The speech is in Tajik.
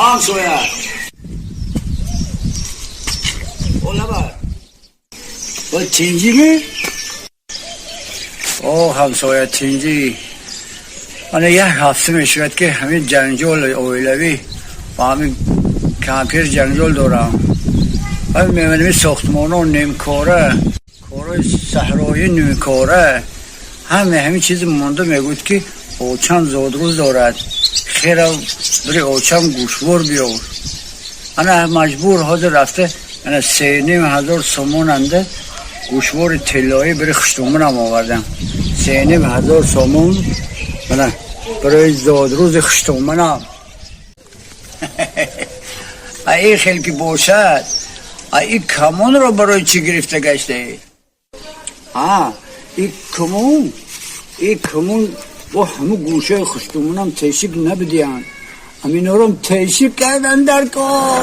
Ҳамсоя, олаба бо тинҷиги? О, ҳамсоя, тинҷӣ? Ана як ҳафта мешавад, ки ҳамин ҷанҷоли оилавӣ ба ҳамин кампир ҷанҷол дорам. Ҳамин мебинем, сохтмонон нимкора, корҳои саҳроӣ нимкора, ҳаме ҳамин чизи монда. Мегӯяд, ки очам зодрӯз дорад, хера бири очам гӯшвор биёр. Ана маҷбур ҳозир рафта, ана 3500 сомон анда гӯшвори тиллоӣ бири хуштумонам овардам. 3500 сомон, мана, барои зодрӯзи хуштумонам. А ин хел ки бошад, а ин камонро барои чӣ гирифта гаштаед? А ин камон, ин камон бо ҳамун гӯшаи хуштумонам тешик набудиянд, ҳаминорам тешик кардан дар кор.